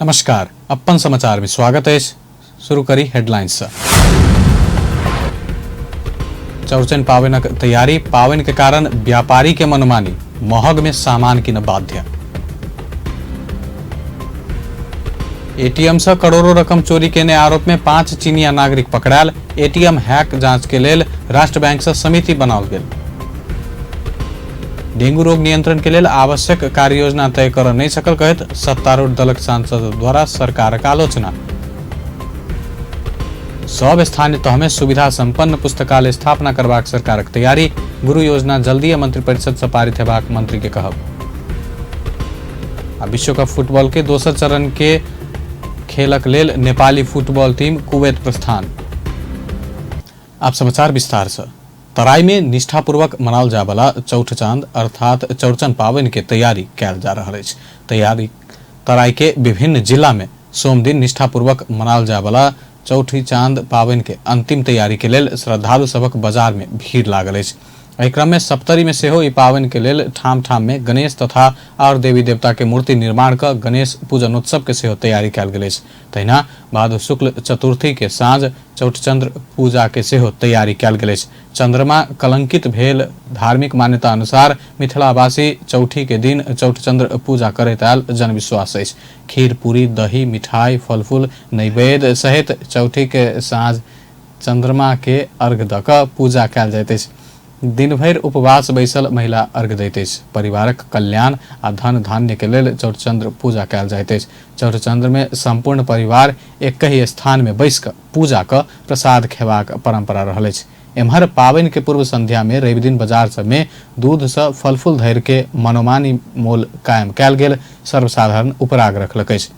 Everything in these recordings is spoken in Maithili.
नमस्कार, अपन समाचार में स्वागत अछि। शुरू करी हेडलाइंस से। चौरचन पावनिक तैयारी, पावन के कारण व्यापारी के मनमानी, महग में सामान किन बाध्य। एटीएम से करोड़ों रकम चोरी केने आरोप में 5 चीनिया नागरिक पकड़ायल। एटीएम हैक जांच के लेल राष्ट्र बैंक से समिति बनाओल गेल। डेंगू रोग नियंत्रण के लेल आवश्यक कार्य योजना तय कर नहीं सकल कहैत सत्तारूढ़ दलक सांसद द्वारा सरकारक आलोचना। सब स्थानीय तह में सुविधा संपन्न पुस्तकालय स्थापना करबाक सरकारक तैयारी, गुरु योजना जल्दीए मंत्रिपरिषद से पारित हेबाक मंत्री के कहब। आ विश्व कप फुटबॉल के दोसर चरण के खेलक लेल नेपाली फुटबॉल टीम कुवैत प्रस्थान। आप समाचार विस्तार से। तराई में निष्ठापूर्वक मनाओल जायवला चौठ चांद अर्थात चौरचन पावनि के तैयारी कयल जा रहल अछि। तैयारी तराई के विभिन्न जिला में सोमदिन निष्ठापूर्वक मनाओल जायवला चौठी चांद पावनि के अंतिम तैयारी के लेल श्रद्धालु सभक बाजार में भीड़ लागल अछि। एहि क्रम में सप्तरी में सेहो ई पावनि के लेल ठाम ठाम में गणेश तथा और देवी देवता के मूर्ति निर्माण क गणेश पूजनोत्सव के सेहो तैयारी कयल गेल अछि। तहिना भादो शुक्ल चतुर्थी के साँझ चौठचंद्र पूजा के सेहो तैयारी कयल गेल अछि। चंद्रमा कलंकित भेल धार्मिक मान्यता अनुसार मिथिलावासी चौठी के दिन चौठचंद्र पूजा करैत आयल जनविश्वास अछि। खीर, पूरी, दही, मिठाई, फलफूल, नैवेद्य सहित चौठी के साँझ चंद्रमा के अर्घ दऽ कऽ पूजा कयल जाइत अछि। दिन भरि उपवास बैसल महिला अर्घ दैत अछि। परिवारक कल्याण आ धन धान्य के लेल चौठचंद्र पूजा कयल जाइत अछि। चौठचंद्र में संपूर्ण परिवार एकहि स्थान में बैसि कऽ पूजा कऽ प्रसाद खेबाक परंपरा रहल अछि। एम्हर पाबनि के पूर्व संध्या में रविदिन बाजार सब में दूध सँ फलफूल धरि के मनोमानी मोल कायम कयल गेल सर्वसाधारण उपराग रखलक अछि।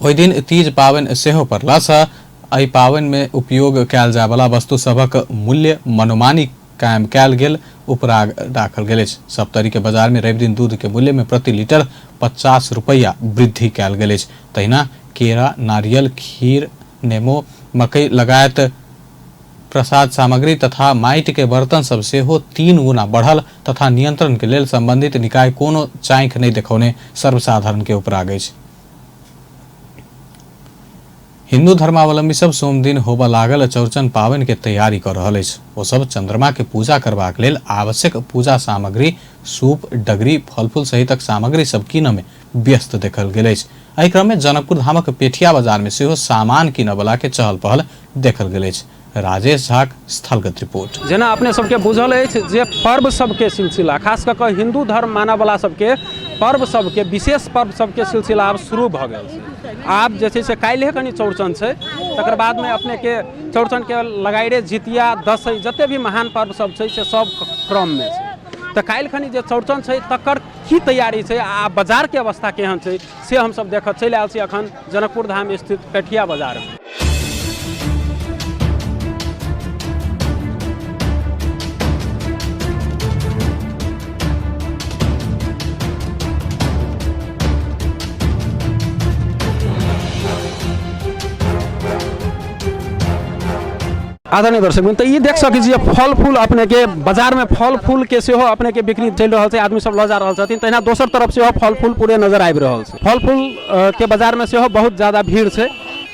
ओहि दिन तीज पाबनि सेहो पड़ला सँ एहि पाबनि में उपयोग कयल जायवला वस्तु सभक मूल्य मनोमानी कायम कयल गेल उपराग राखल गेल अछि। सप्तरी के बाजार में रविदिन दूध के मूल्य में प्रति लीटर 50 रुपैया वृद्धि कयल गेल अछि। तहिना केरा, नारियल, खीर, नेमो, मकई लगायत प्रसाद सामग्री तथा माटि के बर्तन सब सेहो 3 गुना बढ़ल तथा नियंत्रण के लेल संबंधित निकाय कोनो चाँखि नहि देखौने सर्वसाधारण के उपराग अछि। हिन्दू धर्मावलंबी सब सोमदिन होबऽ लागल चौरचन पाबनि के तैयारी कऽ रहल अछि। ओ सब चंद्रमा के पूजा करबाक लेल आवश्यक पूजा सामग्री, सूप, डगरी, फल-फूल सहितक सामग्री सब कीनऽ में व्यस्त देखल गेल अछि। एहि क्रम में जनकपुर धामक पेठिया बाजार में सेहो सामान कीनऽ बला के चहल-पहल देखल गेल अछि। राजेश झाक स्थलगत रिपोर्ट। जेना अपने सबके बुझल अछि जे पर्व सबके सिलसिला खास कऽ कऽ हिन्दू धर्म मानऽवला सबके पर्व सबके विशेष पर्व सबके सिलसिला आब शुरू भऽ गेल छै। आब जे छै से काल्हिए कनि चौड़चन छै, तकर बादमे अपनेके चौड़चनके लगाइरे जितिया दसैँ जते भी महान पर्व सब छै से सब क्रममे छै। तऽ काल्हि खनि जे चौड़चन छै तकर की तैयारी छै आ बाजारके अवस्था केहन छै से हमसब देखऽ चलि आयल छी अखन जनकपुर धाम स्थित पेठिया बाजारमे। आदरणीय दर्शक तऽ ई देख सकै छियै फल फूल अपनेके बाजारमे फल फूलके सेहो अपनेके बिक्री चलि रहल छै, आदमी सब लऽ जा रहल छथिन। तहिना दोसर तरफ सेहो फल फूल पूरे नजर आबि रहल छै। फल फूल के बाजारमे सेहो बहुत ज्यादा भीड़ छै।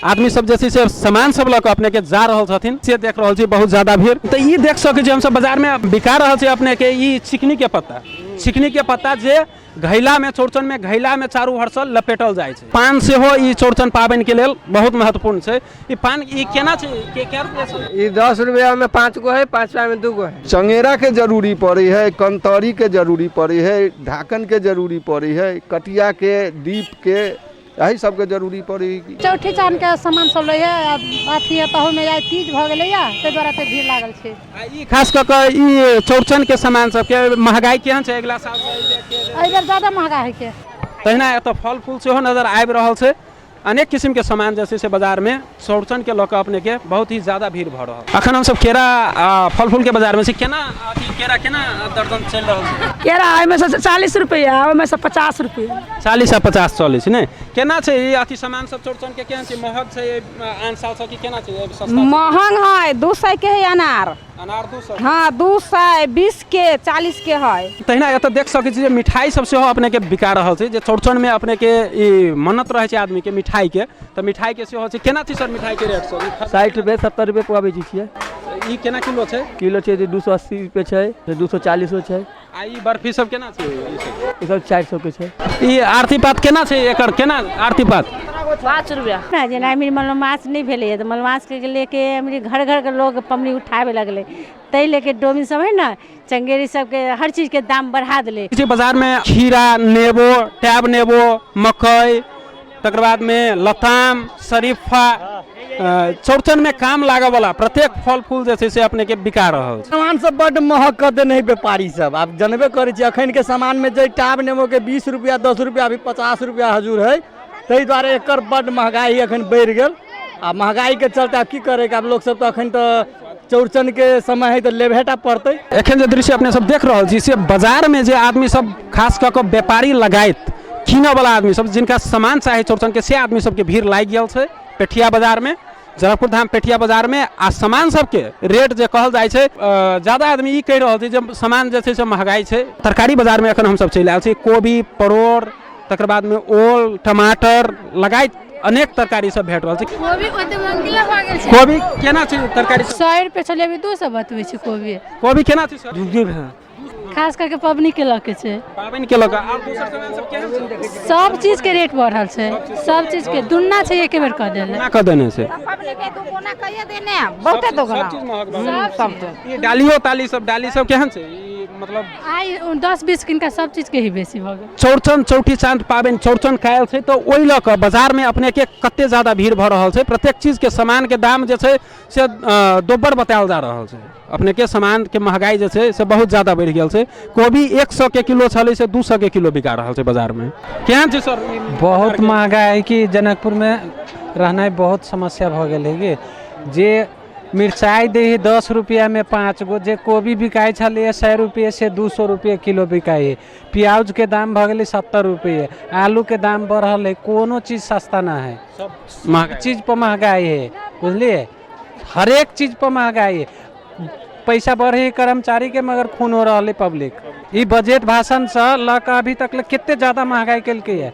आदमी सब जे छै से सामान सब लऽ कऽ अपनेके जा रहल छथिन से देख रहल छी, बहुत ज्यादा भीड़। तऽ ई देख सकै छी हमसब बाजारमे बिका रहल छै अपनेके ई चिकनीके पत्ता, चिकनीके पत्ता जे घैलामे चौड़चनमे घैलामे चारू भरसँ लपेटल जाइ छै। पान सेहो ई चौड़चन पाबनिके लेल बहुत महत्वपूर्ण छै। ई पान ई केना छै, के रुपया छै? ई 10 रुपया में 5 गो है, 5 रुपया में 2 गो है। चंगेरा के जरूरी पड़े है, कंतरी के जरूरी पड़े है, ढाकन के जरूरी पड़े है, कटिया के, दीप के, यही सबके जरूरी पड़े है। चौठी चाँद के सामान सब लै है, अथी है, तहू में आइ तीज भऽ गेलैया, ताहि दुआरे एते भीड़ लागल छै। आ ई खास कऽ कऽ ई चौड़चन के सामान सबके महगाई केहन छै अगिला साल से? एहि बेर ज्यादा महगा है के। तहिना एतऽ फल फूल सेहो नजर आबि रहल छै। अनेक किसिमके सामान जे छै से बाजारमे चौड़चनके लऽ कऽ अपनेके बहुत ही ज्यादा भीड़ भऽ रहल। अखन हमसब केरा आ फल फूलके बाजारमे छी। केना अथी केरा केना दर्जन चलि रहल छै? केरा एहिमे से 40 रुपैआ, ओहिमे से 50 रुपैआ। 40 आ 50 चलै छै ने? केना छै ई अथी सामान सब चौड़चनके केहन छै? महग छै आन सालसँ कि केना छै? सस्ता छै? महग है, 200 के है अनार। अनार 200। हँ, 220 के 40 के है। तहिना एतऽ देख सकै छी जे मिठाई सब सेहो अपने के बिका रहल छै। जे चौड़चन में अपने के ई मन्नत रहै छै आदमी के मिठाई के, तऽ मिठाई के सेहो छै। केना छै सर मिठाई के रेट सब? 60 रुपये 70 रुपये पुआ बेचै छियै। ई केना किलो छै? किलो छै 280 रुपये छै, 240 छै। आ ई बर्फी सब केना छै? ई सब 400 के छै। ई आरती पात केना छै? एकर केना आरती पात? 5 रुपया। जेना एमरी मलमास नहि भेलैए तऽ मलमासके लेके एमरी घर घरके लोग पबनी उठाबे लगलै, ताहि लेके डोमिन सब है ने चंगेरी सबके हर चीजके दाम बढ़ा देलै। बाजार में खीरा, नेबो, टैब नेबो, मकई, तकर बाद में लताम, शरीफा, चौड़चन में काम लागऽ वाला प्रत्येक फल फूल जे छै से अपने के बिका रहल छै। सामान सब बड्ड महग कऽ देने है व्यापारी सब। आब जनबे करै छी अखन के सामान में जे टाब नेबो के 20 रुपया 10 रुपया अभी 50 रुपया हजूर है, ताहि दुआरे एकर बड्ड महगाई अखन बढ़ि गेल। आ महगाई के चलते आब की करे, आब लोक सब तऽ अखन तऽ चौड़चन के समय है तऽ लेबहेटा पड़तै। एखन जे दृश्य अपने सब देख रहल छी से बाजार में जे आदमी सब खास कऽ कऽ व्यापारी लगाइत कीनऽ वाला आदमी सब जिनका सामान चाही चौड़चन के, से आदमी सबके भीड़ लागि गेल छै पेठिया बाजार में, जनकपुर धाम पेठिया बाजार में। आ सामान सबके रेट जे कहल जाइ छै, ज्यादा आदमी ई कहि रहल छै जे सामान जे छै से महगाई छै। तरकारी बाजार में एखन हमसब चलि आयल छी। कोबी, परोड़, तकर बाद में ओल, टमाटर लगाइत अनेक तरकारी सब भेट रहल छै। कोबी ओते महंगा भऽ गेल छै। कोबी केना छै तरकारी? 100 रुपये छलै, अभी 200 बतबै छै कोबी। कोबी केना छै सर? खास करके पबनी के लऽ के छै। पाबनि के लऽ के। आर दोसर सामान सब केहन छै? सब चीज के रेट बढ़ल छै, सब चीज के दुन्ना छै, एके बेर कऽ देले। दुन्ना कऽ देने छै। पबनी के दुगुना कहिए देने, बहुते दुगुना। सब चीज महग भऽ गेल। सब चीज। ई डालियो ताली सब, डाली सब केहन छै? ई मतलब आइ 10-20 किनका सब चीज के ही बेसी भऽ गेल। चौड़चन चौठी चाँद पाबनि चौड़चन काल्हि छै, तऽ ओहि लऽ कऽ बाजार में अपने के कते ज्यादा भीड़ भऽ रहल छै। प्रत्येक चीज के सामान के दाम जे छै से दोब्बर बतायल जा रहल छै। अपने के सामान के महगाई जे छै से बहुत ज्यादा बढ़ि गेल छै। कोबी 100 के किलो छलै से 200 के किलो बिका रहल छै बाजार में। केहन छै सर? बहुत महगा है कि जनकपुर में रहनाइ बहुत समस्या भऽ गेल है कि जे मिरचाइ दै है 10 रुपया में 5 गो, जे कोबी बिकाइ छलै 100 रुपये से 200 रुपये किलो बिकाइ है। प्याज के दाम भऽ गेलै 70 रुपये, आलू के दाम बढ़ल है, कोनो चीज सस्ता ना है, सब चीज पर महगाई है, बुझलिए? हरेक चीज पर महगाई है। पैसा बढ़े कर्मचारी के मगर खून हो रहा है पब्लिक। ई बजट भाषण से लऽ कऽ अभी तक कते ज्यादा महगाई केलकै है।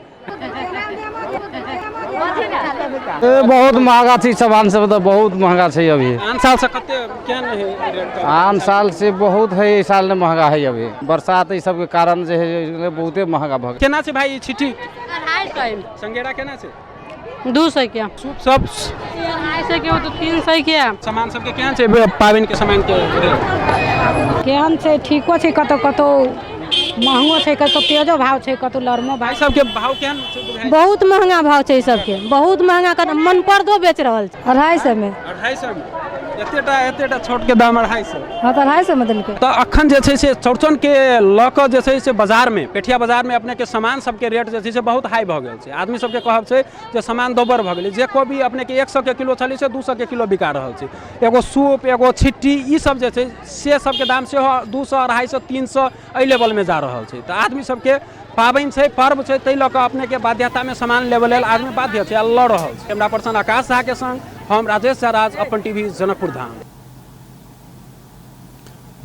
बहुत महगा छै सामान सब, तऽ बहुत महगा छै अभी। आन साल से कते केहन है रेट? आन साल से बहुत है, एहि साल ने महगा है अभी। बरसात ई सबके कारण जे है बहुते महगा भऽ गेल। केना छै भाई ई छिट्टी? 250। संगेरा केना छै? 200 के। सूप सब? 250 के, तो 300 के। सामान सबके केहन छै पाबनि के सामान के रेट? केहन छै? ठीको छै, कतौ कतौ महंगो छै, कतौ तेजो भाव छै, कतौ लरमो भाव। सबके भाव केहन छै? बहुत महंगा भाव छै सबके, बहुत महंगा। मन पर्दो बेच रहल छै 250 में। 250 में? एतेटा एतेटा छोट के दाम 250? हाँ, तऽ 250 में देलकै। तऽ अखन जे छै से चौड़चन के लऽ कऽ जे छै से बाजार में, पेठिया बाजार में अपने के सामान सबके रेट जे छै से बहुत हाई भऽ गेल छै। आदमी सबके कहब छै जे सामान दोबर भऽ गेलै। जे कोबी अपने के 100 के किलो छलै से 200 के किलो बिका रहल छै। एगो सूप, एगो छिट्टी, ई सब जे छै से सबके दाम सेहो 200, 250, 300 एहि लेवल में जा रहल छै। तऽ आदमी सबके पाबनि छै, पर्व छै, ताहि लऽ कऽ अपने के बाध्यता में सामान लेबऽ लेल आदमी बाध्य छै आ लऽ रहल छै। कैमरा पर्सन आकाश झा के संग हम राजेश झा राज, अपन टीवी, जनकपुर धाम।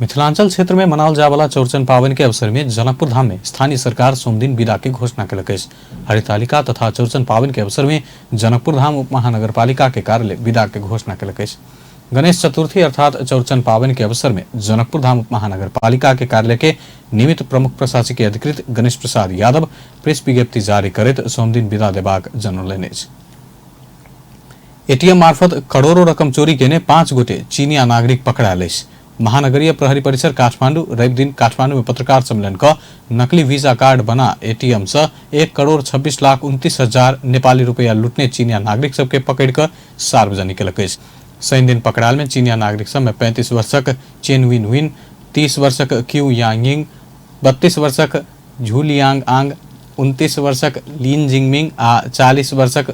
मिथिलांचल क्षेत्र में मनाओल जाय वाला चौड़चन पाबनि के अवसर में जनकपुर धाम में स्थानीय सरकार सोमदिन विदा के घोषणा केलक अछि। हरितालिका तथा चौड़चन पाबनि के अवसर में जनकपुर धाम उप महानगरपालिका के कार्यालय विदा के घोषणा केलक अछि। गणेश चतुर्थी अर्थात चौड़चन पाबनि के अवसर में जनकपुर धाम उप महानगरपालिका के कार्यालय के निमित्त प्रमुख प्रशासकीय अधिकृत गणेश प्रसाद यादव प्रेस विज्ञप्ति जारी करैत सोमदिन विदा देबाक जनौलनि अछि। एटीएम मार्फत करोड़ों रकम चोरी केने 5 गोटे चीनिया नागरिक पकड़ायल अछि। महानगरीय प्रहरी परिसर काठमांडू रवि दिन काठमांडू में पत्रकार सम्मेलन क नकली वीजा कार्ड बना एटीएम से 1,26,29,000 नेपाली रुपया लूटने चीनिया नागरिक सबके पकड़ कर सार्वजनिक केलक अछि। शनि दिन पकड़ायल में चीनिया नागरिक सब में 35 वर्षक चेन विन विन, 30 वर्षक क्यू यांगिंग, 32 वर्षक झू लियांग आंग, 29 वर्षक लिन जिंगमिंग आ 40 वर्षक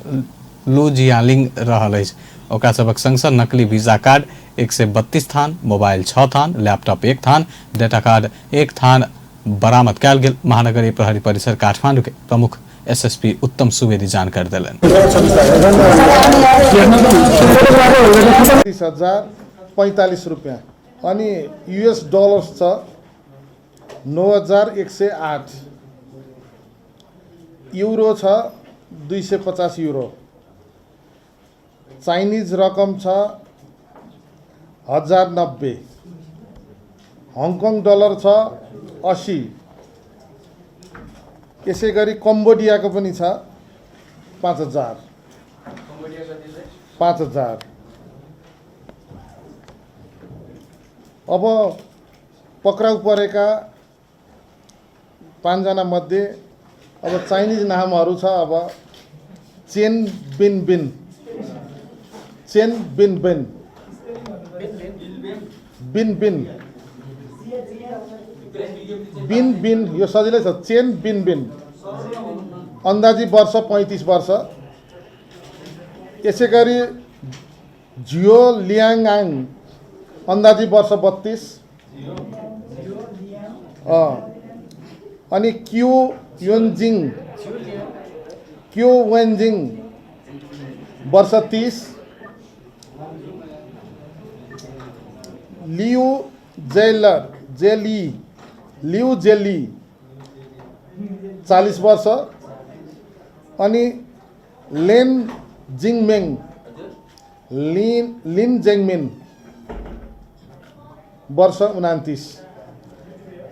लू जियालिंग रहल अछि। ओकरा सबक संग सँ नकली वीजा कार्ड 132 थान, मोबाइल 6 थान, लैपटॉप 1 थान, डेटा कार्ड 1 थान बरामद कयल गेल। महानगरीय प्रहरी परिसर काठमांडू के प्रमुख एसएसपी उत्तम सुवेदी जानकारी देलनि। 30,045 रुपया। अनि युएस डलर्स छ 9108, युरो छ 250 युरो, चाइनिज रकम छ 1090, हङकङ डलर छ 80, यसै गरी कम्बोडियाको पनि छ 5000, 5000। अब पक्राउ परेका 5 जना मध्ये अब चाइनिज नामहरू छ। अब चेन बिन बिन, चेन बिन बिन, बिन बिन, बिन बिन, यो सजिलै छ, चेन बिन बिन, अन्दाजी वर्ष 35 वर्ष। यसै गरी जियो लियाङआङ अन्दाजी वर्ष 32, अनि क्यु योन्जिङ, क्यु वेन्जिङ वर्ष 30, लियु जेलर जेली, लियु जेली 40 वर्ष, अनि लेन जिङमेङ, लिन लिन जेङमिन वर्ष 29।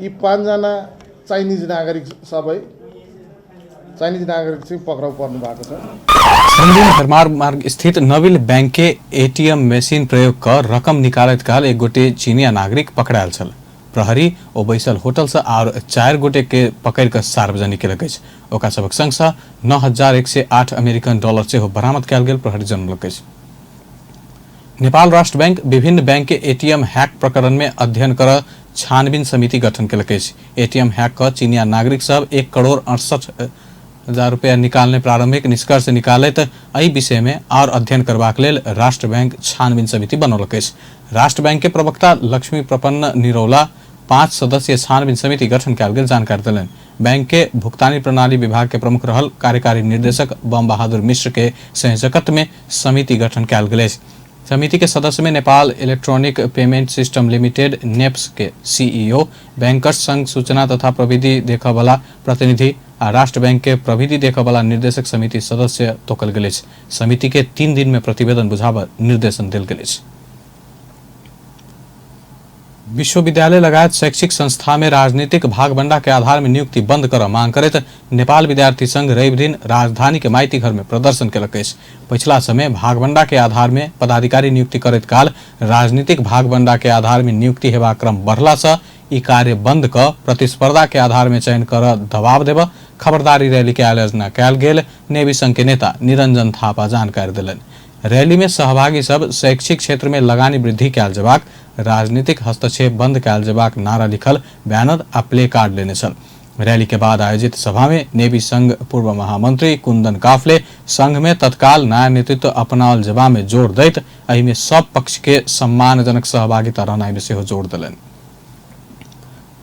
यी 5 जना चाइनिज नागरिक, सबै चाइनिज नागरिक चाहिँ पक्राउ पर्नु भएको छ। शनिदिन हरमार मार्ग स्थित नविल बैंक के एटीएम मशीन प्रयोग कर रकम निकालैत काल एक गोटे चीनिया नागरिक पकड़ायल छल। प्रहरी ओ बैसल होटल से और 4 गोटे के पकड़ कर सार्वजनिक केलक अछि। ओकरा सभक संग से 9108 अमेरिकन डॉलर सेहो बरामद कयल गेल प्रहरी जनौलक अछि। नेपाल राष्ट्र बैंक विभिन्न बैंक के एटीएम हैक प्रकरण में अध्ययन कर छानबीन समिति गठन केलक अछि। एटीएम हैक क चीनिया नागरिक सब 1,68,00,000 रुपया निकालने प्रारंभिक निष्कर्ष निकालैत एहि विषय में और अध्ययन करबाक लेल राष्ट्र बैंक छानबीन समिति बनौलक अछि। राष्ट्र बैंक के प्रवक्ता लक्ष्मी प्रपन्न निरौला 5 सदस्यीय छानबीन समिति गठन कयल गेल जानकारी देलनि। बैंक के भुगतानी प्रणाली विभाग के प्रमुख रहल कार्यकारी निर्देशक बम बहादुर मिश्र के संयोजकत्व में समिति गठन कयल गेल अछि। समिति के सदस्य में Nepal electronic payment system limited NEPS के सीईओ, बैंकर्स संघ सूचना तथा प्रविधि देखऽवला प्रतिनिधि आ राष्ट्र बैंक के प्रविधि देखऽवला निर्देशक समिति सदस्य तोकल गेल अछि। समिति के 3 दिन में प्रतिवेदन बुझाबऽ निर्देशन देल गेल अछि। विश्वविद्यालय लगायत शैक्षिक संस्था में राजनीतिक भागबंडा के आधार में नियुक्ति बंद कर मांग करैत नेपाल विद्यार्थी संघ रवि दिन राजधानी के माइती घर में प्रदर्शन केलक अछि। पछिला समय भागबंडा के आधार में पदाधिकारी नियुक्ति करैत काल राजनीतिक भागबंडा के आधार में नियुक्ति हेबाक क्रम बढ़ला से ई कार्य बंद क प्रतिस्पर्धा के आधार में चयन कर दबाव देब खबरदारी रैली के आयोजना कयल गेल नेवी संघ के नेता निरंजन थापा जानकारी देलनि। रैली में सहभागी सब शैक्षिक क्षेत्र में लगानी वृद्धि कयल जेबाक, राजनीतिक हस्तक्षेप बंद कयल जेबाक नारा लिखल बैनर आ प्ले कार्ड लेने छल। रैली के बाद आयोजित सभा में नेवी संघ पूर्व महामंत्री कुंदन काफले संघ में तत्काल नया नेतृत्व अपनाओल जेबा में जोर दैत एहि में सब पक्ष के सम्मानजनक सहभागिता रहनाइ में सेहो जोर देलनि।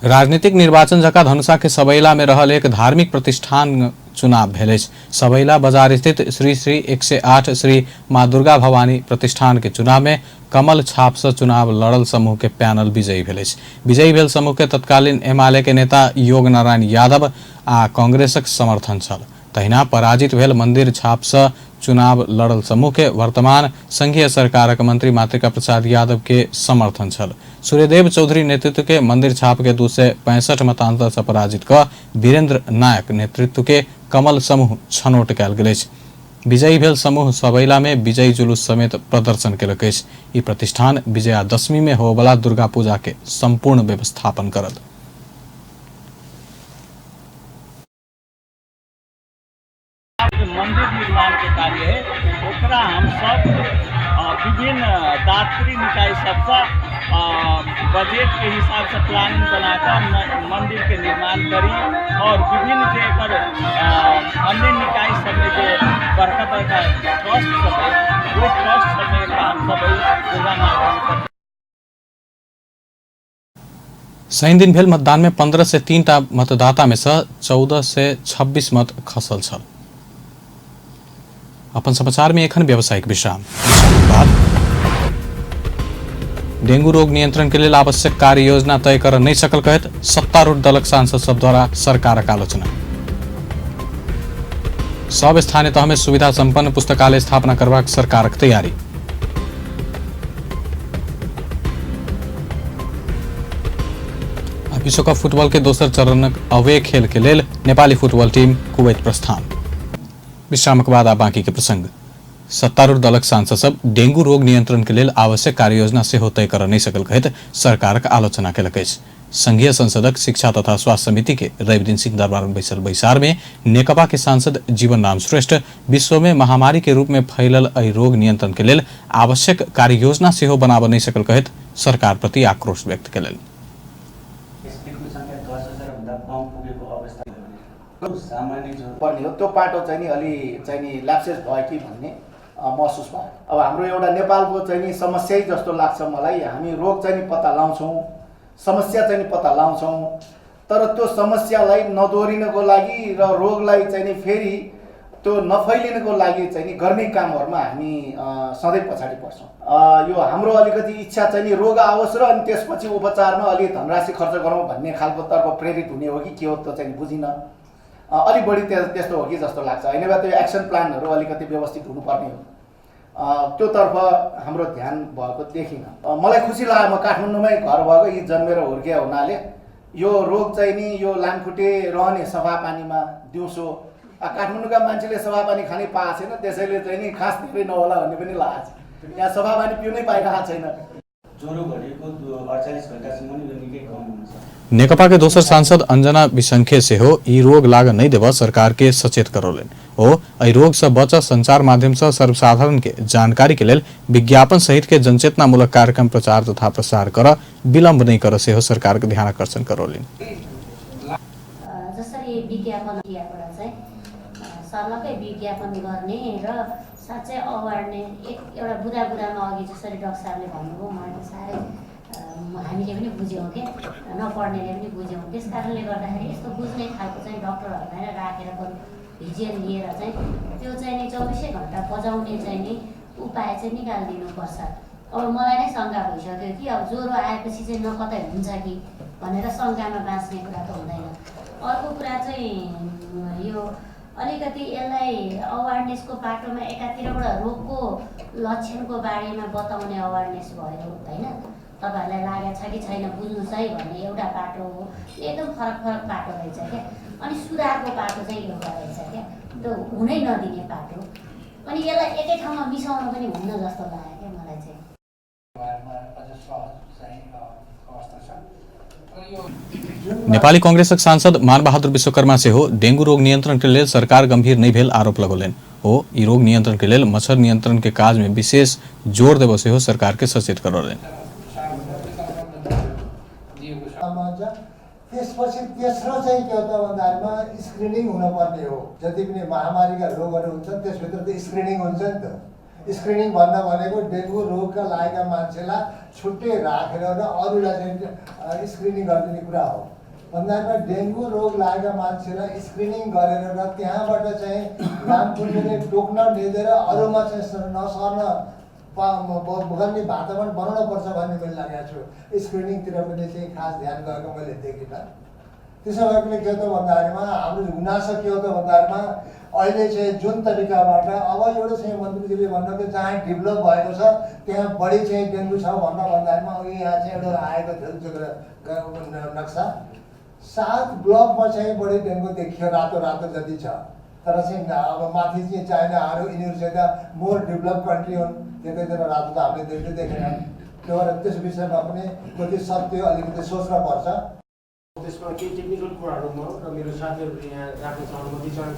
राजनीतिक निर्वाचन जकाँ धनुषा के सबैला में रहल एक धार्मिक प्रतिष्ठान चुनाव भेल अछि। सबैला बाजार स्थित श्री श्री 108 श्री माँ दुर्गा भवानी प्रतिष्ठान के चुनाव में कमल छाप से चुनाव लड़ल समूह के पैनल विजयी भेल अछि। विजयी भेल समूह के तत्कालीन एमाले के नेता योग नारायण यादव आ कांग्रेसक समर्थन छल। तहिना पराजित भेल मंदिर छाप से चुनाव लड़ल समूह के वर्तमान संघीय सरकारक मंत्री मातृका प्रसाद यादव के समर्थन छल। सूर्यदेव चौधरी नेतृत्व के मंदिर छाप के 265 मतांतर से पराजित क वीरेंद्र नायक नेतृत्व के कमल समूह छनौट कयल गेल अछि। विजयी भेल समूह सबैला में विजयी जुलूस समेत प्रदर्शन केलक अछि। ई प्रतिष्ठान विजयादशमी में होबला दुर्गा पूजा के संपूर्ण व्यवस्थापन करत। मंदिर निर्माण के कार्य है ओकरा हम सब विभिन्न दात्री निकाय सबसे बजट के हिसाब से प्लानिंग बनाकर मंदिर के निर्माण करी और विभिन्न जे एकर अन्य निकाय सब में जे बड़का बड़का ट्रस्ट सब है वो ट्रस्ट सब में हम सब दुर्गा माता। शनि दिन भेल मतदान में 15 से 3 टा मतदाता में से 14 से 26 मत खसल छल। अपन समाचार में एखन व्यावसायिक विश्राम, विश्राम बाद डेंगू रोग नियंत्रण के लेल आवश्यक कार्य योजना तय कर नहि सकल कहैत सत्तारूढ़ दलक सांसद सब द्वारा सरकारक आलोचना। सब स्थानीय तह में सुविधा संपन्न पुस्तकालय स्थापना करबाक सरकारक तैयारी। विश्वकप फुटबॉल के दोसर चरणक अवे खेल के लेल नेपाली फुटबॉल टीम कुवैत प्रस्थान। विश्रामक बाद आ बाकी के प्रसंग। सत्तारूढ़ दलक सांसद सब डेंगू रोग नियंत्रण के लेल आवश्यक कार्ययोजना सेहो तय कर नहि सकल कहैत सरकारक आलोचना केलक अछि। संघीय संसदक शिक्षा तथा स्वास्थ्य समिति के रविदिन सिंहदरबार में बैसल बैसार में नेकपा के सांसद जीवन राम श्रेष्ठ विश्व में महामारी के रूप में फैलल एहि रोग नियंत्रण के लेल आवश्यक कार्ययोजना सेहो बनाबऽ नहि सकल कहैत सरकार प्रति आक्रोश व्यक्त केलनि। पर्ने हो त्यो पाटो चाहिँ नि अलि चाहिँ नि ल्याप्सेस भयो कि भन्ने महसुस भयो। अब हाम्रो एउटा नेपालको चाहिँ नि समस्यै जस्तो लाग्छ मलाई। हामी रोग चाहिँ नि पत्ता लाउँछौँ, समस्या चाहिँ नि पत्ता लाउँछौँ, तर त्यो समस्यालाई नदोहोरिनको लागि र रोगलाई चाहिँ नि फेरि त्यो नफैलिनको लागि चाहिँ नि गर्ने कामहरूमा हामी सधैँ पछाडि पर्छौँ। यो हाम्रो अलिकति इच्छा चाहिँ नि रोग आओस् र अनि त्यसपछि उपचारमा अलि धनराशि खर्च गरौँ भन्ने खालको तर्फ प्रेरित हुने हो कि के हो त्यो चाहिँ बुझिनँ। अलिक बढी त्यस्तो हो कि जस्तो लाग्छ। होइन भए त्यो एक्सन प्लानहरू अलिकति व्यवस्थित हुनुपर्ने हो, त्योतर्फ हाम्रो ध्यान भएको देखिनँ। मलाई खुसी लाग्यो, म काठमाडौँमै घर भएको, यी जन्मेर हुर्किया हुनाले यो रोग चाहिँ नि यो लामखुट्टे रहने सफा पानीमा दिउँसो काठमाडौँका मान्छेले सफा पानी खानै पाएको छैन, त्यसैले चाहिँ नि खास धेरै नहोला भन्ने पनि लागेको छ। यहाँ सफा पानी पिउनै पाइरहेको छैन। ज्वरो घटेको 48 घण्टासम्म यो निकै कम हुन्छ। नेकपा के दोसर सांसद अंजना बिसंखे सेहो ई रोग लाग नहीं देव सरकार के सचेत करौलनि। ओ एहि रोग से बच संचार माध्यम से सर्वसाधारण के जानकारी के लेल विज्ञापन सहित के जनचेतनामूलक कार्यक्रम प्रचार तथा प्रसार कर विलंब नहीं कर सेहो सरकार के ध्यान आकर्षण करौलनि। जसरी विज्ञापन चाहिँ सर्लकै विज्ञापन गर्ने र साँच्चै अवेरनेस एक एउटा बुदा बुदामा अघि जसरी डाक्टर साहबले भन्नुभयो, मलाई त साह्रै हामीले पनि बुझ्यौँ क्या, नपढ्नेले पनि बुझ्यौँ। त्यस कारणले गर्दाखेरि यस्तो बुझ्ने खालको चाहिँ डक्टरहरूलाई नै राखेर बरु भिजिएन लिएर चाहिँ त्यो चाहिँ नि 24 घन्टा बजाउने चाहिँ नि उपाय चाहिँ निकालिदिनुपर्छ। अब मलाई नै शङ्का भइसक्यो कि अब ज्वरो आएपछि चाहिँ न कतै हुन्छ कि भनेर शङ्कामा बाँच्ने कुरा त हुँदैन। अर्को कुरा चाहिँ यो अलिकति यसलाई अवेरनेसको बाटोमा एकातिरबाट रोगको लक्षणको बारेमा बताउने अवेरनेस भयो होइन, तपाईँहरूलाई लागेको छ कि छैन बुझ्नुहोस् है भन्ने एउटा बाटो हो। एकदम फरक फरक बाटो रहेछ क्या। अनि सुधारको बाटो चाहिँ एउटा रहेछ क्या, त्यो हुनै नदिने बाटो। अनि यसलाई एकै ठाउँमा मिसाउन पनि हुन्न जस्तो लाग्यो क्या मलाई चाहिँ। नेपाली कांग्रेसक सांसद मानबहादुर विश्वकर्मा सेहो डेंगू रोग नियंत्रण के लेल सरकार गंभीर नहीं भेल आरोप लगौलनि। ओ ई रोग नियंत्रण के लेल मच्छर नियंत्रण के काज में विशेष जोर देबऽ सेहो सरकार के सचेत करौलनि। त्यसपछि तेस्रो चाहिँ के हो त भन्दाखेरिमा स्क्रिनिङ हुनुपर्ने हो। जति पनि महामारीका रोगहरू हुन्छन् त्यसभित्र त स्क्रिनिङ हुन्छ नि त। स्क्रिनिङ भन्न भनेको डेङ्गु रोगका लागेका मान्छेलाई छुट्टै राखेर र अरूलाई चाहिँ स्क्रिनिङ गरिदिने कुरा हो। भन्दाखेरिमा डेङ्गु रोग लागेका मान्छेलाई स्क्रिनिङ गरेर र त्यहाँबाट चाहिँ लामखुट्टेले टोक्न नदिएर अरूमा चाहिँ नसर्न गर्ने वातावरण बनाउन पर्छ भन्ने मैले लागेको छु। स्क्रिनिङतिर पनि चाहिँ खास ध्यान गएको मैले देखिनँ। त्यसो भएकोले के हो त भन्दाखेरिमा हाम्रो गुनासो के हो त भन्दाखेरिमा अहिले चाहिँ जुन तरिकाबाट अब एउटा चाहिँ मन्त्रीजीले भन्नुभयो जहाँ डेभलप भएको छ त्यहाँ बढी चाहिँ डेङ्गु छ भन्न भन्दाखेरिमा अघि यहाँ चाहिँ एउटा आएको थियो नक्सा, 7 ब्लकमा चाहिँ बढी डेङ्गु देखियो, रातो रातो जति छ। तर चाहिँ अब माथि चाहिँ चाइनाहरू यिनीहरू चाहिँ त मोर डेभलप कन्ट्री हुन्, त्यतैतिर रातो त हामीले देख्दै देखेन। त्यो भएर त्यस विषयमा पनि कति सत्य अलिकति सोच्न पर्छ।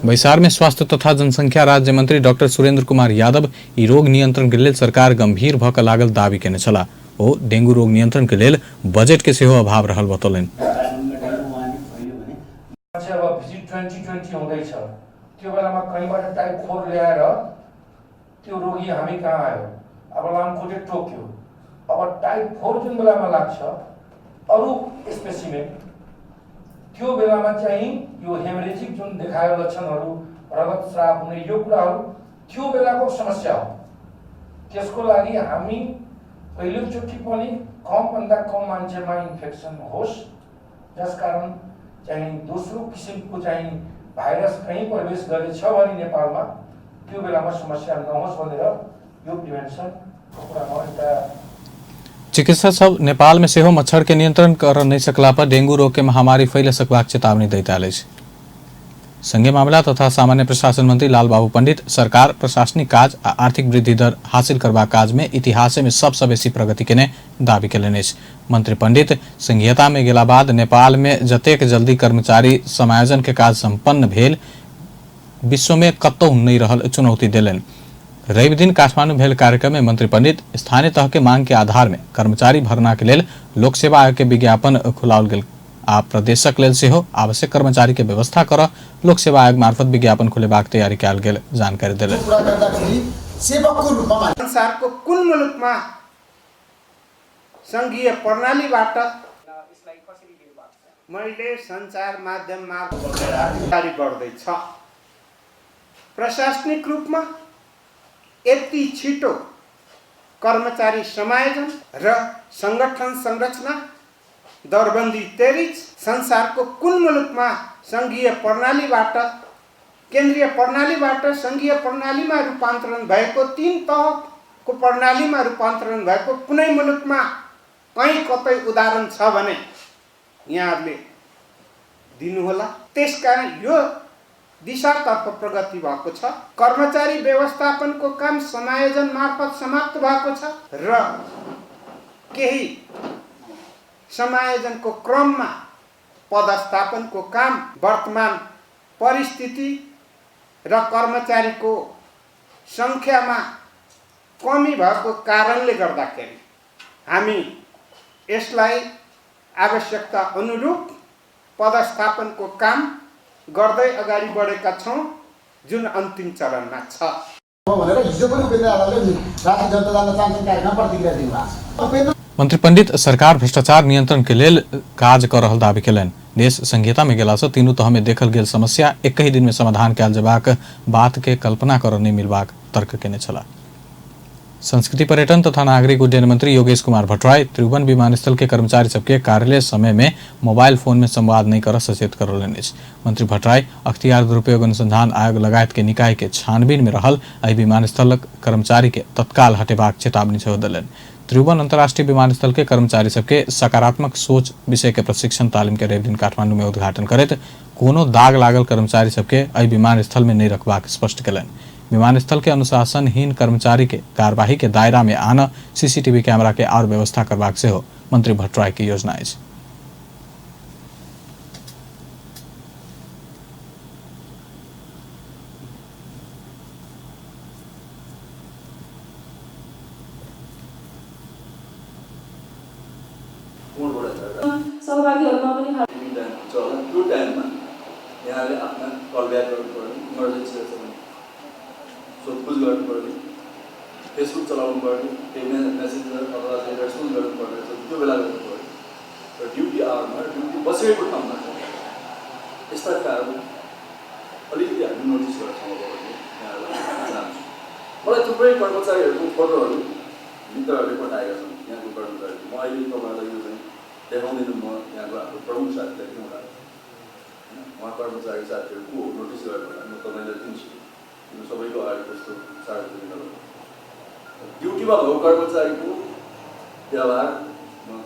बैसार में स्वास्थ्य तथा जनसंख्या राज्य मंत्री डॉक्टर सुरेंद्र कुमार यादव ई रोग नियंत्रण के लेल सरकार गंभीर भऽ कऽ लागल दावी केने छलाह। ओ डेंगू रोग नियंत्रण के लेल बजट के सेहो अभाव रहल बतौलनि। अब भिजिट 2020 हुँदैछ, त्यो बेलामा कहीँबाट टाइप 4 ल्याएर त्यो रोगी हामी कहाँ आयो, अब लामखुट्टे टोक्यो, अब टाइप 4 जुन बेलामा लाग्छ अरू स्पेसिमेन, त्यो बेलामा चाहिँ यो हेमरेजिक जुन देखायो लक्षणहरू, रगतस्राव हुने यो कुराहरू त्यो बेलाको समस्या हो। त्यसको लागि हामी पहिलोचोटि पनि कमभन्दा कम मान्छेमा इन्फेक्सन होस्, जसकारण चाहिँ दोस्रो किसिमको चाहिँ भाइरस कहीँ प्रवेश गरेछ भने नेपालमा त्यो बेलामा समस्या नहोस् भनेर यो प्रिभेन्सनको कुरामा एउटा। चिकित्सक सब नेपाल में सेहो मच्छर के नियंत्रण कर नहीं सकला पर डेंगू रोग के महामारी फैल सकबाक चेतावनी दैत आयल अछि। संघीय मामला तथा सामान्य प्रशासन मंत्री लालबाबू पंडित सरकार प्रशासनिक काज आ आर्थिक वृद्धि दर हासिल करबाक काज में इतिहास में सबसँ बेसी प्रगति केने दावी केलनि अछि। मंत्री पंडित संघीयता में गेला बाद नेपाल में जतेक जल्दी कर्मचारी समायोजन के काज संपन्न भेल विश्व में कतहु नहि रहल चुनौती देलनि। रवि दिन काठमांडू भेल कार्यक्रम में मंत्री पंडित स्थानीय तह के मांग के आधार में कर्मचारी भरना के लेल लोक सेवा आयोग के विज्ञापन खुलाओल गेल आ प्रदेशक लेल सेहो आवश्यक कर्मचारी के व्यवस्था कर लोक सेवा आयोग मार्फत विज्ञापन खोलेबाक तैयारी कयल गेल जानकारी देलनि। पूरा गर्दाखेरि सेवकको रूपमा संसारको कुन मुलुकमा सङ्घीय प्रणालीबाट मैले सञ्चार माध्यम अगाडि बढ्दैछ। प्रशासनिक रूपमा यति छिटो कर्मचारी समायोजन र सङ्गठन संरचना दरबन्दी तेरिज संसारको कुन मुलुकमा सङ्घीय प्रणालीबाट केन्द्रीय प्रणालीबाट सङ्घीय प्रणालीमा रूपान्तरण भएको, तीन तहको प्रणालीमा रूपान्तरण भएको कुनै मुलुकमा कहीँ कतै उदाहरण छ भने यहाँहरूले दिनुहोला। त्यसकारण यो दिशातर्फ प्रगति भएको छ। कर्मचारी व्यवस्थापनको काम समायोजन मार्फत समाप्त भएको छ र केही समायोजनको क्रममा पदस्थापनको काम वर्तमान परिस्थिति र कर्मचारीको सङ्ख्यामा कमी भएको कारणले गर्दाखेरि हामी यसलाई आवश्यकता अनुरूप पदस्थापनको काम गर्दै अगाडि बढेका छौँ, जुन अन्तिम चरणमा छ भनेर हिजो पनि उपेन्द्र यादवले राष्ट्रिय जनता दललाई चाहन्छन् कार्यक्रममा प्रतिक्रिया दिनुभएको छ। मंत्री पंडित सरकार भ्रष्टाचार नियंत्रण के लेल काज कर रहल दावी केलनि। देश संघीयता में गेला से तीनू तह में देखल गेल समस्या एक ही दिन में समाधान कयल जेबाक बात के कल्पना कर नहि मिलबाक तर्क केने छलाह। संस्कृति पर्यटन तथा नागरिक उड्डयन मंत्री योगेश कुमार भट्टराई त्रिभुवन विमानस्थल के कर्मचारी सबके कार्यालय समय में मोबाइल फोन में संवाद नहीं कर सचेत करौलनि अछि। मंत्री भट्टराई अख्तियार दुरुपयोग अनुसंधान आयोग लगायत के निकाय के छानबीन में रहल एहि विमानस्थलक कर्मचारी के तत्काल हटेबाक चेतावनी सेहो देलनि। त्रिभुवन अंतर्राष्ट्रीय विमानस्थल के कर्मचारी सबके सकारात्मक सोच विषय के प्रशिक्षण तालीम के रवि दिन काठमांडू में उद्घाटन करैत कोनो दाग लागल कर्मचारी सबके एहि विमानस्थल में नहीं रखबाक स्पष्ट केलनि। विमानस्थल के अनुशासनहीन कर्मचारी के कार्यवाही के दायरा में आना सीसीटीवी कैमरा के और व्यवस्था करबाक सेहो मंत्री भट्टराई के योजना अछि। सहभागीहरूमा पनि त्यो टाइममा यहाँले आफ्ना कल ब्याक गर्नु पर्ने, इमर्जेन्सी रहेछ भने सोधपुछ गर्नुपर्ने, फेसबुक चलाउनु पर्ने, केही मेसेन्जर अथवा चाहिँ रेस्पोन्स गर्नुपर्ने रहेछ त्यो बेला गर्नु पर्यो। र ड्युटी आवरमा ड्युटी बसेको ठाउँमा यस्ता कुराहरू अलिकति हामी नोटिस गर्छौँ अब भन्ने यहाँहरूलाई चाहन्छु। मलाई थुप्रै कर्मचारीहरूको फोटोहरू मित्रहरूले पठाएका छन्। यहाँको कर्मचारी म अहिले तपाईँहरूलाई यो चाहिँ देखाउँदिनँ, म यहाँको हाम्रो प्रमुख साथीलाई दिउँला होइन, उहाँ कर्मचारी साथीहरू को हो नोटिस गर्नु होला, म तपाईँलाई दिन्छु। यो सबैको अगाडि कस्तो सार्वजनिक गर्नु। ड्युटीमा भएको कर्मचारीको व्यवहार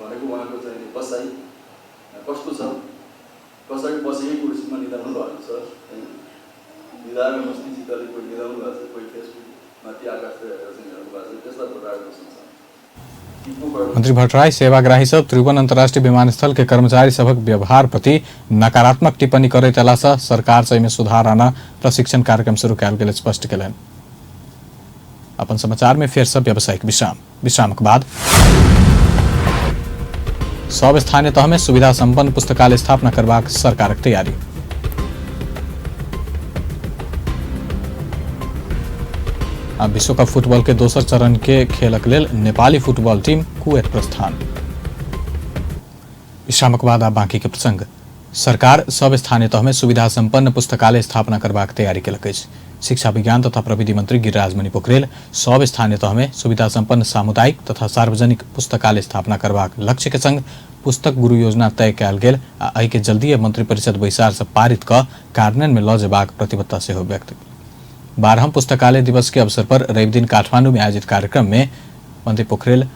भनेको उहाँको चाहिँ बसाइ कस्तो छ, कसरी बसेकै कुर्सीमा निदाउनु भएको छ होइन, निधाएर मस्तीसितले कोही निदाउनु भएको छ, कोही फेसबुक माथि आकाशतिर हेरेर चाहिँ हेर्नु भएको छ, त्यसलाई फोटो बस्नु छ। मंत्री भट्टराई सेवाग्राही सब त्रिभुवन अंतर्राष्ट्रीय विमानस्थल के कर्मचारी सभक व्यवहार प्रति नकारात्मक टिप्पणी करैत अयला सँ सरकार से एहिमे सुधार आना प्रशिक्षण कार्यक्रम शुरू कयल गेल स्पष्ट केलनि। अपन समाचार में फेर सब व्यावसायिक विश्राम, विश्रामक बाद सब स्थानीय तह में सुविधा संपन्न पुस्तकालय स्थापना करबाक सरकारक तैयारी। अब विश्वकप फुटबॉल के दोसर चरण के खेलक लेल नेपाली फुटबॉल टीम कुवैत प्रस्थान। विश्रामक बाद आब बाकी के प्रसंग। सरकार सब स्थानीय तह में सुविधा संपन्न पुस्तकालय स्थापना करबाक तैयारी केलक अछि। शिक्षा विज्ञान तथा प्रविधि मंत्री गिरिराज मणि पोखरेल सब स्थानीय तह में सुविधा संपन्न सामुदायिक तथा सार्वजनिक पुस्तकालय स्थापना करबाक लक्ष्य के संग पुस्तक गुरु योजना तय कयल गेल आ एहि के जल्दीए मंत्रिपरिषद बैसार से पारित क कार्यान्वयन में लऽ जेबाक प्रतिबद्धता सेहो व्यक्त। 12वां पुस्तकालय दिवस के अवसर पर रवि दिन काठमांडू में आयोजित कार्यक्रम में मंत्री पोखरेल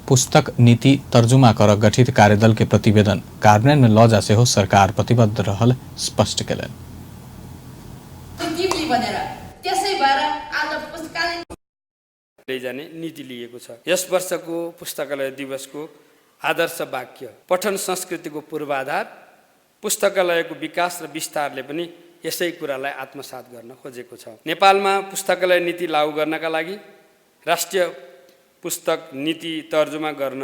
पुस्तक नीति तर्जुमा कर गठित कार्यदल के प्रतिवेदन कार्यान्वयन में लऽ जा सेहो सरकार प्रतिबद्ध रहल स्पष्ट केलनि। लैजाने नीति लिएको छ। यस वर्षको पुस्तकालय दिवसको आदर्श वाक्य पठन संस्कृतिको पूर्वाधार पुस्तकालयको विकास र विस्तारले पनि यसै कुरालाई आत्मसात गर्न खोजेको छ। नेपालमा पुस्तकालय नीति लागू गर्नका लागि राष्ट्रिय पुस्तक नीति तर्जुमा गर्न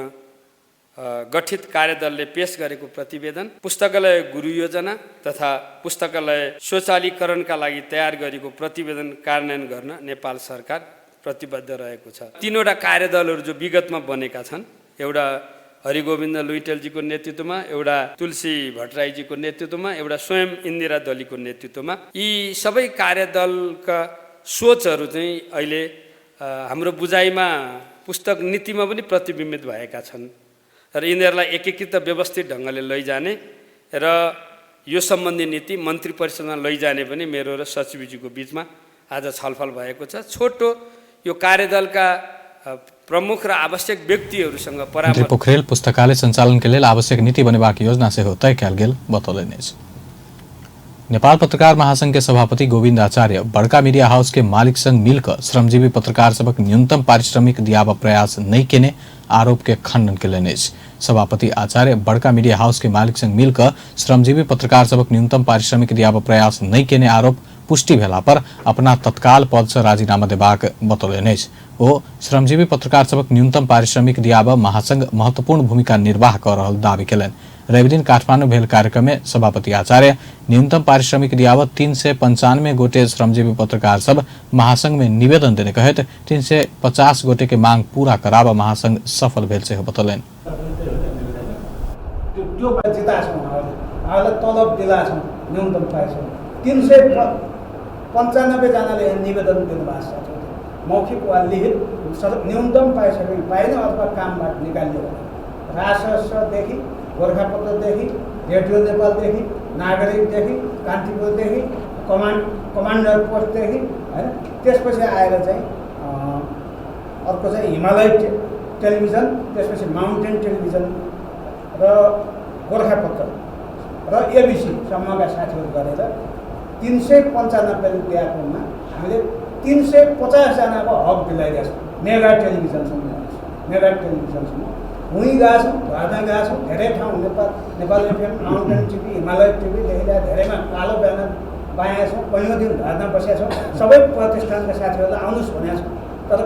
गठित कार्यदलले पेश गरेको प्रतिवेदन, पुस्तकालय गुरु योजना तथा पुस्तकालय स्वचालीकरणका लागि तयार गरेको प्रतिवेदन कार्यान्वयन गर्न नेपाल सरकार प्रतिबद्ध रहेको छ। 3वटा कार्यदलहरू जो विगतमा बनेका छन्, एउटा हरिगोविन्द लुइटेलजीको नेतृत्वमा, एउटा तुलसी भट्टराईजीको नेतृत्वमा, एउटा स्वयं इन्दिरा दलीको नेतृत्वमा, यी सबै कार्यदलका सोचहरू चाहिँ अहिले हाम्रो बुझाइमा पुस्तक नीतिमा पनि प्रतिबिम्बित भएका छन् र यिनीहरूलाई एकीकृत व्यवस्थित ढङ्गले लैजाने र यो सम्बन्धी नीति मन्त्री परिषदमा लैजाने पनि मेरो र सचिवज्यूको बिचमा आज छलफल भएको छ। छोटो यो कार्यदलका प्रमुख र आवश्यक व्यक्तिहरूसँग परामर्श। पोखरेल पुस्तकालय सञ्चालन के लेल आवश्यक नीति बनेबाक योजना सेहो तय कयल गेल बतौलनि अछि। नेपाल पत्रकार महासंघ के सभापति गोविन्द आचार्य बड़का मीडिया हाउस के मालिक संग मिलकर श्रमजीवी पत्रकार सबक न्यूनतम पारिश्रमिक दियाब प्रयास नहीं केने आरोप के खंडन केलनि अछि। सभापति आचार्य बड़का मीडिया हाउस के मालिक संग मिलकर श्रमजीवी पत्रकार सबक न्यूनतम पारिश्रमिक दियाब प्रयास नहीं केने आरोप पुष्टि भेला पर अपना तत्काल पद से राजीनामा देबाक बतौलनि अछि। ओ श्रमजीवी पत्रकार सबक न्यूनतम पारिश्रमिक दियाब महासंघ महत्वपूर्ण भूमिका निर्वाह क रहल दावी केलनि। रविदिन काठमांडू भेल कार्यक्रम में सभापति आचार्य न्यूनतम पारिश्रमिक दियाब 395 गोटे श्रमजीवी पत्रकार सब महासंघ में निवेदन देने कहैत 350 गोटे के मांग पूरा कराब महासंघ सफल भेल सेहो बतौलनि। न्यूनतम पारिश्रमिक 395 जनाले निवेदन दिनुभएको छ, मौखिक वा लिखित न्यूनतम पारिश्रमिक पाएन अथवा कामबाट निकालियो। राजस्वदेखि गोर्खापत्रदेखि रेडियो नेपालदेखि नागरिकदेखि कान्तिपुरदेखि कमान्डर पोस्टदेखि होइन, त्यसपछि आएर चाहिँ अर्को चाहिँ हिमालय टेलिभिजन, त्यसपछि माउन्टेन टेलिभिजन र गोर्खापत्र र एबिसीसम्मका साथीहरू गरेर 395 दिएकोमा हामीले 350 जनाको हक दिलाइदिएका छौँ। मेगा टेलिभिजनसम्म, मेगा टेलिभिजनसम्म उहीँ गएका छौँ, घरमा गएका छौँ, धेरै ठाउँ Nepal FM, mountain TV, Himalaya टिभीदेखि लिएर धेरैमा कालो ब्यानर बाँधेका छौँ, कैयौँ दिन घरमा बसेका छौँ। सबै प्रतिष्ठानका साथीहरूलाई आउनुहोस् भनेका छौँ, तर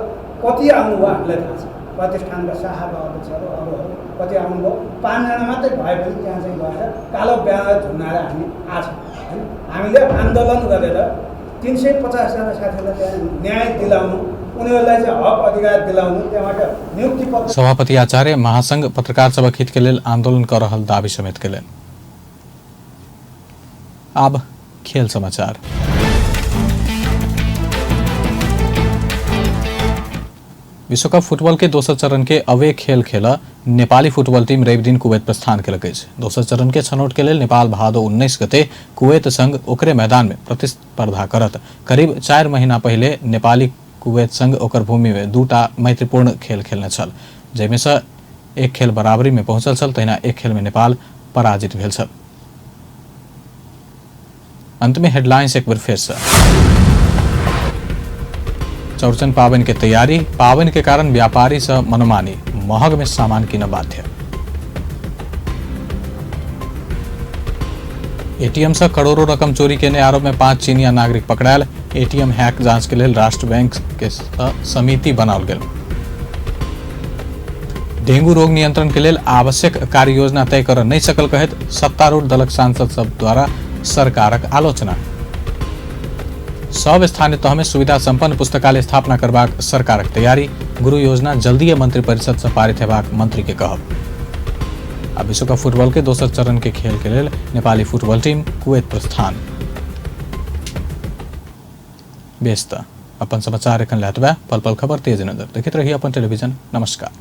कति आउनुभयो हामीलाई थाहा छ। प्रतिष्ठानका साहब अध्यक्षहरू अरूहरू कति आउनुभयो, 5 जना मात्रै भए पनि त्यहाँ चाहिँ गएर कालो ब्यानर झुन्डाएर हामी आछौँ होइन। हामीले आन्दोलन गरेर 350 जना साथीहरूलाई त्यहाँ न्याय दिलाउनु, उनीहरूलाई चाहिँ हक अधिकार दिलाउनु, त्यहाँबाट नियुक्ति पत्र। सभापति आचार्य महासंघ पत्रकार सभक हित के लेल आंदोलन कर रहल दावी समेत केलनि। अब खेल समाचार। विश्वकप फुटबॉल के दोसर चरण के अवे खेल खेल नेपाली फुटबॉल टीम रवि दिन कुवैत प्रस्थान केलक अछि। दोसर चरण के छनौट के लेल नेपाल भादो 19 गते कुवैत संग ओकरे मैदान में प्रतिस्पर्धा करत। करीब 4 महीना पहले नेपाली कुवैत संग ओकर भूमि में 2टा मैत्रीपूर्ण खेल खेलने छल, जाहिमे से एक खेल बराबरी में पहुंचल छल, तहिना एक खेल में नेपाल पराजित भेल छल। अंत में हेडलाइंस एक बेर फेर से। चौरचन पावन के तैयारी, पावन के कारण व्यापारी से मनमानी, महग में सामान किन बाध्य। एटीएम से करोड़ों रकम चोरी केने आरोप में 5 चीनिया नागरिक पकड़ायल। एटीएम हैक जांच के लेल राष्ट्र बैंक के समिति बनाओल गेल। डेंगू रोग नियंत्रण के लेल आवश्यक कार्य योजना तय कर नहीं सकल कहैत सत्तारूढ़ दलक सांसद सब द्वारा सरकारक आलोचना। सब स्थानीय तह में सुविधा संपन्न पुस्तकालय स्थापना करबाक सरकारक तैयारी, गुरु योजना जल्दीए मंत्रिपरिषद से पारित हेबाक मंत्री के कहब। आ विश्वकप फुटबॉल के दोसर चरण के खेल के लेल नेपाली फुटबॉल टीम कुवैत प्रस्थान। बेस त अपन समाचार एखन लए एतबे। पल पल खबर तेज नजर देखैत रही अपन टेलीविजन। नमस्कार।